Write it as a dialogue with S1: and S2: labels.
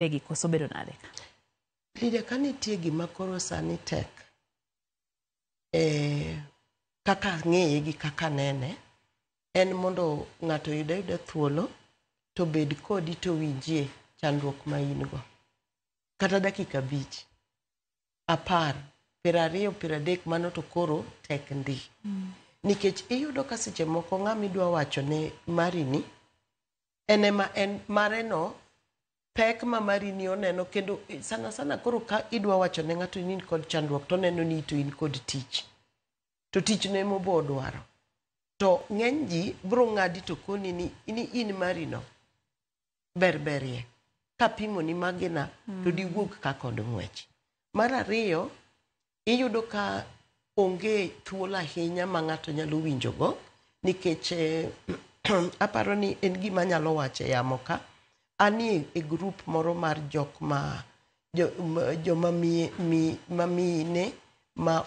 S1: Gi koso bedo nade?
S2: Lydia, ka nitie gima koro sani tek e, kaka ang'eye gi kaka nene, en mondo ng'ato oyud ayuda thuolo to bed kodi to winjie chandruok ma in go. Kata dakika 5, 10, 20, 30, mano to koro tek ndi. Nikech iyudo ka seche moko ng'ama idwa wacho ne marini, en ema en mare no pek ma marini oneno kendo sana sana koro ka idwa wacho ne ng'ato ni in kod chandruok to oneno ni to in kod tich. To tich no ema obo dwaro. To ng'eny ji bro ng'adi to koni ni in mari no ber berie. Kapimo ni magina to diwuog ka kod ng'wech. Mar ariyo, iyudo ka onge thuolo ahinya ma ng'ato nyalo winjo go nikech aparo ni en gima anyalo wacho e yamo ka. Anie e group moro mar jok ma joma mine ma